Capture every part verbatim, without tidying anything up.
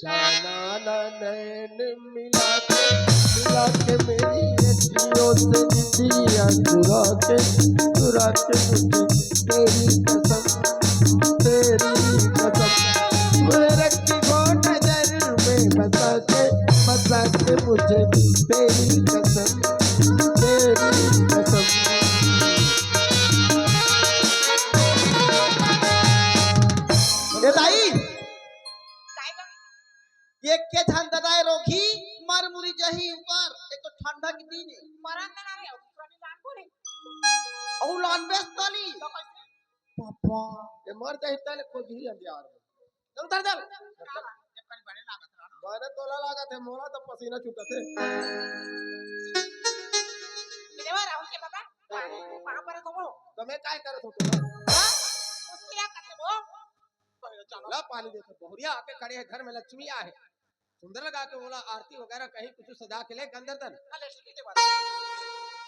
जाना ना नैन मिला के, मिला के मेरी अखियों से निंदिया चुरा के, चुरा के मुझे तेरी कसम, तेरी कसम। मेरे की वो नजर में बसा के, बसा के मुझे तेरी कसम, तेरी कसम। ए दाई, काय बा? ये के झन ददाए रोगी, मर मुरी जही ऊपर, एक तो ठंडा के दिन है। मरन ना रे, दूसरा दिन लान बोले। अहू लान बेस तली। तो कैसे? पापा, ये मर जाही तले खोजही अंधियार में। चल उधर चल। का बा? एक कनी बने लागत रहा ना। बने तोला लागत है, मोला तो पसीना छूटत है। मिलेवा राहुल के पापा, पानी, पाँव परत होबो। तो मैं काय करत हो तू? हाँ? उसकी क्या करते वो? ला पानी दे तो बहुरिया आके खड़े है, घर में लक्ष्मी आहे। सुंदर लगा के बोला, आरती वगैरह कहीं कुछ सजा के ले, गंदर दन। हाँ, लक्ष्मी के बात।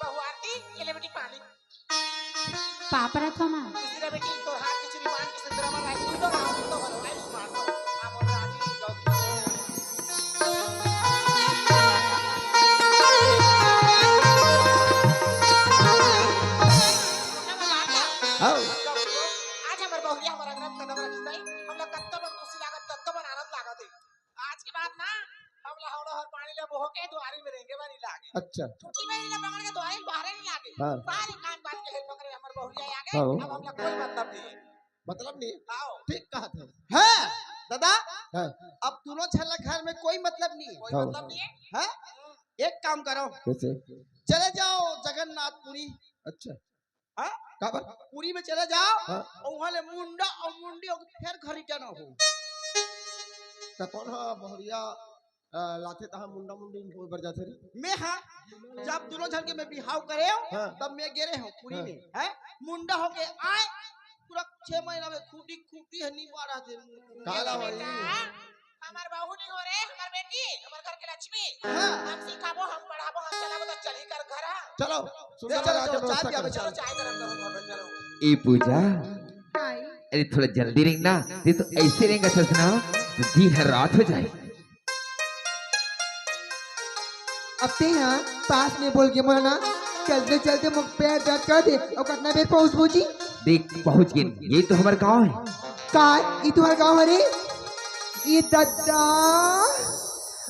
बहु आरती, ये ले बेटी पानी। पाँव परत हो माँ। इसी ले बेटी, तोर हाथ की चूड़ी बांध के सिंदूर में रख, तू तो राम, तू तो बोलो, आयुष्मान भव। आप और रानी गौ की। हाँ। आज हमर बहुरिया हमर अंगना में कदम रखी ताई, हमला कत्तो बन खुशी लागत, कत्तो बन आनंद लागत है। आज के बाद ना हमला हौड़ा हर पानी ले बोह के दुआरी में रेंगे बा नी लागे। अच्छा। छुट्टी में नी पकड़ के दुआरी में बाहर नी लागे। हाँ। सारे काम बात के हेर पकड़े हमर बहुरिया आगे, हाँ। अब हमला कोई मतलब नहीं है। मतलब नहीं? हाँ। ठीक कहत है। हैं, दादा? हाँ। अब दूनों झन ला घर में कोई मतलब नहीं है। कोई हाँ। मतलब नहीं है। हैं? एक काम करो। कैसे? चले जाओ जगन्नाथपुरी। अच्छा। हाँ? काबर? पुरी में चले जाओ हाँ। और वहाँ ले मुंडा और मुंडी होके फिर घर return हो। त कौन हा बहुरिया, अ, लाथे तहाँ मुंडा मुंडी होय बर जाथे रे? मैं हाँ, जब दूनों झन के मैं बिहाव करे हूँ, हाँ। तब मैं गे रहे हूँ पुरी हाँ। में, हैं? मुंडा होके आए, पूरा छह महीना में खूटी, खूटी है, नी मारा थे। काला ये भाई। बेटा, हमर बहू नहीं हो रे, हमर बेटी, हमर घर के लक्ष्मी। हाँ। हम सिखाबो, हम पढ़ाबो, हम चलाबो, तो चली कर घर आ। चलो, सुंदर चलो, लगा चलो, के व्यवस्था चाय करो। चलो, चाय गरम करो, चलो। ए पूजा, काय? अरे थोड़ा जल्दी रेंग ना, ये तो ऐसे रेंगा ससना, तो दिन हर रात हो जाए। अब ते यहाँ पास में बोल के मोला ना, चलते चलते मुख पे दर्द कर दे, और कितना बेर पहुँच बोजी? देख, पहुँच गेन, ये तो हमर गाँव है। का? ये तुम्हारा गाँव हरे? ये दादा,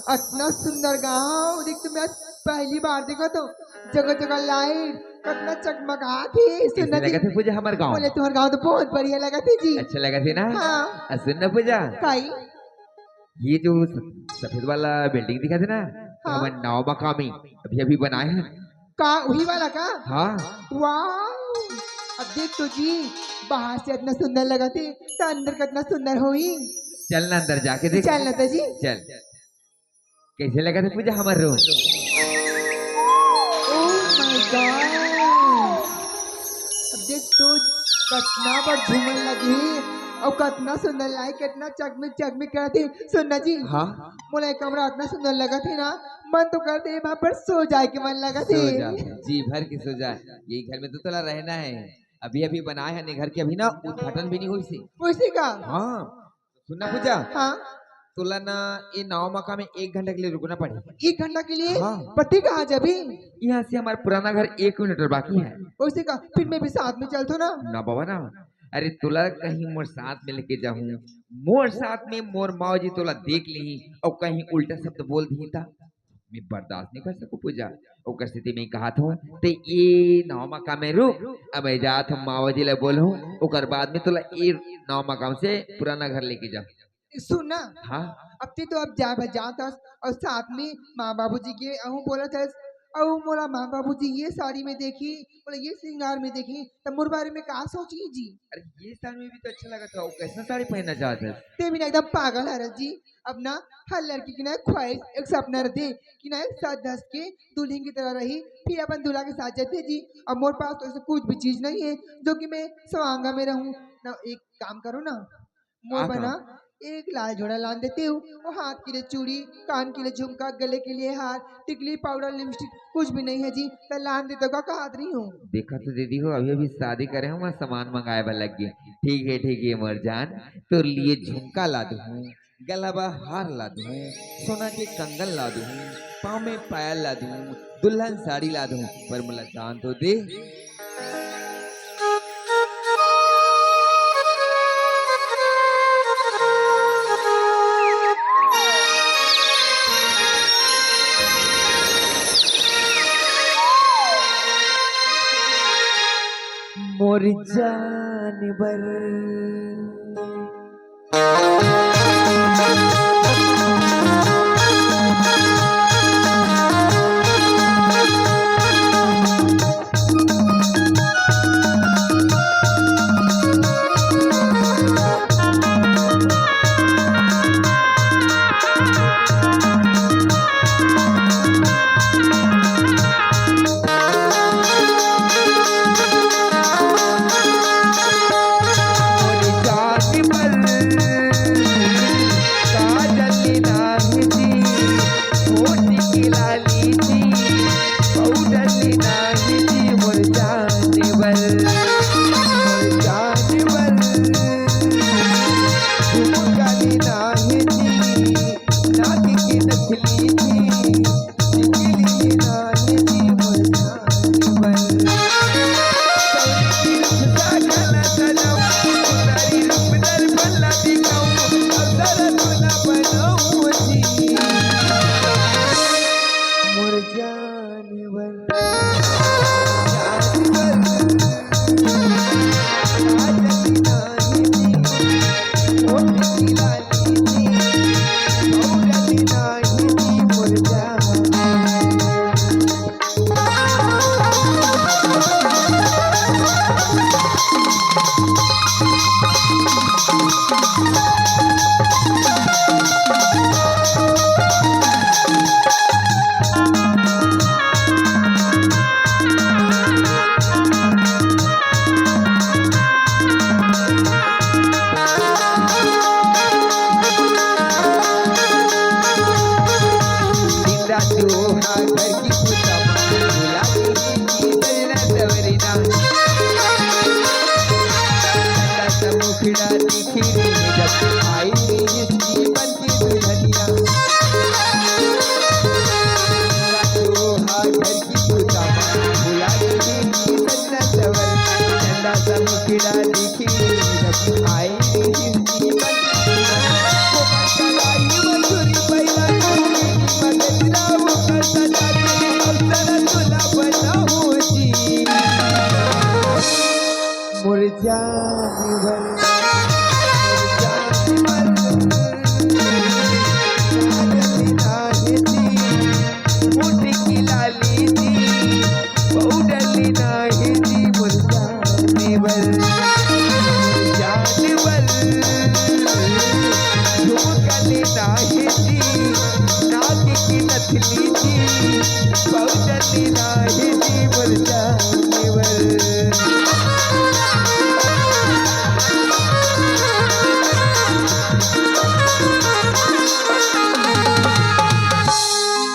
अतना सुंदर गाँव, देख तो मैं आज पहली बार देखत हूँ। जगह जगह light, कितना चकमगात हे, कैसे सुंदर जी। लगत हे पूजा हमर गाँव? बोले तुम्हारा गाँव तो बहुत बढ़िया लगत हे जी। अच्छा लगत हे ना? हाँ। आ, सुन ना पूजा। काई? ये जो स-, सफेद वाला building दिखत हे ना, हाँ। हमर नवा मकामी अभी अभी बनाए हे। का उही वाला का? हाँ। वाह! अब देख तो जी, बाहर से इतना सुंदर लगत हे, तो अंदर कितना सुंदर होही। चल ना अंदर जाके देख। चल ना तो जी। चल। कैसे लगत हे पूजा हमर room? Oh my God! अब देख तो कितना बड़ झूमर लगे हे और कितना सुंदर light, कितना चकमिक चकमिक करत हे। सुन ना जी, हाँ। मोला ये कमरा इतना सुंदर लगत हे ना, मन तो करत हे वहाँ पर सो जाए के मन लगत हे। सो जा, जी भर के सो जा। यही घर में तो तोला रहना है। अभी अभी बनाए हे घर के, अभी ना उद्घाटन भी नहीं होइस हे। होइस हे का? हाँ। सुन ना पूजा। हाँ। तोला ना ये नवा मकान में एक घंटा के लिए रुकना पड़ही। एक घंटा के लिए? हाँ। पर ते कहाँ जाबे? यहाँ से हमर पुराना घर एक किलोमीटर बाकी है। वैसे का, फिर मैं भी साथ में चलथों ना। ना बाबा ना, अरे तोला कहीं मोर साथ में लेके जाहूँ, मोर साथ में मोर माँ जी तोला देख लिही और कहीं उल्टा शब्द बोल दिही ता। मैं बर्दाश्त नहीं कर सकूँ पूजा। ओकर सेती मैं कहत हूँ, ते ये नवा मकान में रुक, अब मैं जात हूँ माँ जी ले बोलहूँ, ओकर बाद में तोला ये नवा मकान से पुराना घर लेके जा। सुन ना, हाँ। अब ते तो अब जा बजा दस और साथ में माँ बाबूजी के अहू बोलत हस, अउ मोला माँ बाबूजी ये साड़ी में देखी, बोले ये श्रृंगार में देखी, तब मोर बारे में का सोचही जी? अरे ये साड़ी में भी तो अच्छा लगत हे, कैसन साड़ी पहनना चाहत हस? ते भी ना एकदम पागल हरस जी। अब ना हर लड़की की ना ख्वाहिश, एक सपना रहते कि ना एक सज धज के दुल्हन की तरह रही, फिर अपन दूल्हा के साथ जाते जी। अब मोर पास तो ऐसा कुछ भी चीज नहीं है जो कि मैं सवांगा में रहूं ना। एक काम करो ना, मोर बर ना एक लाल जोड़ा लान देतेव, वो हाथ के लिए चूड़ी, कान के लिए झुमका, गले के लिए हार, टिकली, पाउडर, लिपस्टिक कुछ भी नहीं है जी, त लान देतेव का कहत रही हूँ। देखा तो दीदी हो, अभी अभी शादी करे हँव, मैं सामान मंगाए बर लग गे। ठीक है, ठीक है मोर जान, तोर लिए झुमका ला दूँ, गला बर हार ला दूँ, सोना के कंगन ला दूँ, पाँव में पायल ला दूँ, दुल्हन साड़ी ला दूँ, पर मोला जान तो दे। मोर जान बर।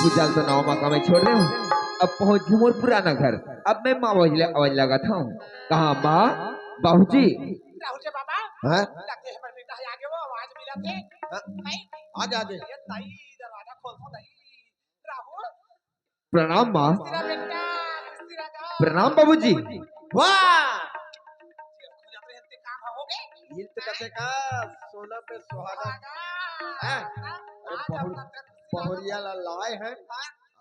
पूजा ल तो नवा मका में छोड़ दे हूँ, अब पहुँच गई मोर पुराना घर। अब मैं माँ बाबूजी ले आवाज लगात हूँ। कहाँ माँ बाबूजी? राहुल के बाबा, हाँ? लगथे हमर बेटा ह आगे वो आवाज मिलत हे। हाँ? नहीं? आ जा, आ जा। ये दाई, दरवाजा खोल दो दाई। राहुल। प्रणाम माँ। खुश रह बेटा, खुश रह। प्रणाम बाबूजी। वाह! ये तो कहते का सोना पे सुहागा। हाँ? अरे बहु-, बहुरिया ला लाए हैं।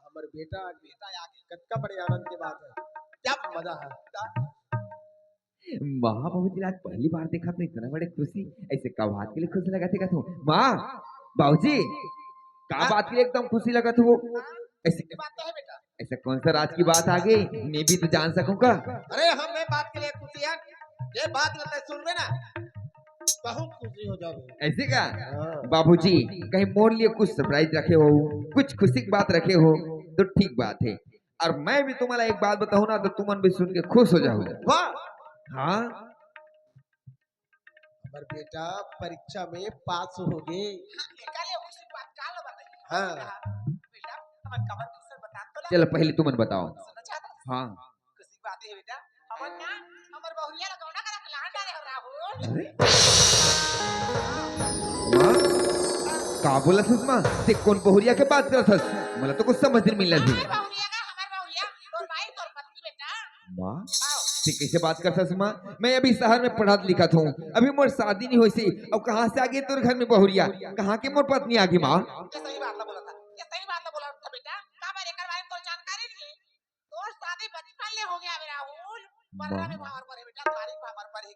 हमर बेटा, बेटा आगे। कतका बड़े आनंद के बात है। क्या मजा है। माँ बाबूजी ला आज पहली बार देखत हूँ, इतना बड़े खुशी। ऐसे का बात के लिए खुश लगत हे का तू? माँ, बाबूजी, का बात के लिए एकदम खुशी लगत हो? ऐसे, ऐसे कौन सा राज की बात आ गई? मैं भी तो जान सकूं का? अरे, हम ये बात के लिए खुशी है, ये बात ल तैं सुनबे ना, बहुत खुशी हो जाबे। ऐसे का? हाँ। बाबूजी, कहीं मोर लिए कुछ surprise रखे हो, कुछ खुशी की बात रखे हो, तो ठीक बात है। और मैं भी तुम्हारा एक बात बताऊं ना, तो तुमन भी सुन के खुश हो जाओ। वाह। हाँ। पर बेटा, परीक्षा में पास हो गे। एका ले उसी बात का ला बताई। हाँ। बेटा, हमर कमल किशोर बता तो ला। चल, पहले तुमन बताओ। सुनना चाहता है? हाँ। खुशी बात है बेटा, हमर ना, हमर बहुरिया ला गौना करा के लान डारे हो राहुल। माँ, का बोलत हस माँ? ते कोन बहुरिया के बात करत हस? मोला तो कुछ समझ नहीं मिलत हे। हमर बहुरिया का, हमर बहुरिया, तोर भाई, तोर पत्नी बेटा। माँ, ते कैसे बात करत हस माँ? मैं अभी शहर में पढ़त लिखत हूँ, अभी मोर शादी नहीं होइसे। अब कहाँ से आगे तोर घर में बहुरिया? कहाँ के मोर पत्नी आगे माँ? ये सही बात ला बोला था, ये सही बात ला बोला था बेटा। का बार एकर बारे में तोर जानकारी नहीं है? तोर शादी बचपन ले हो गया बे राहुल। बर्रा में भावर परे बेटा, तारीख भावर परे।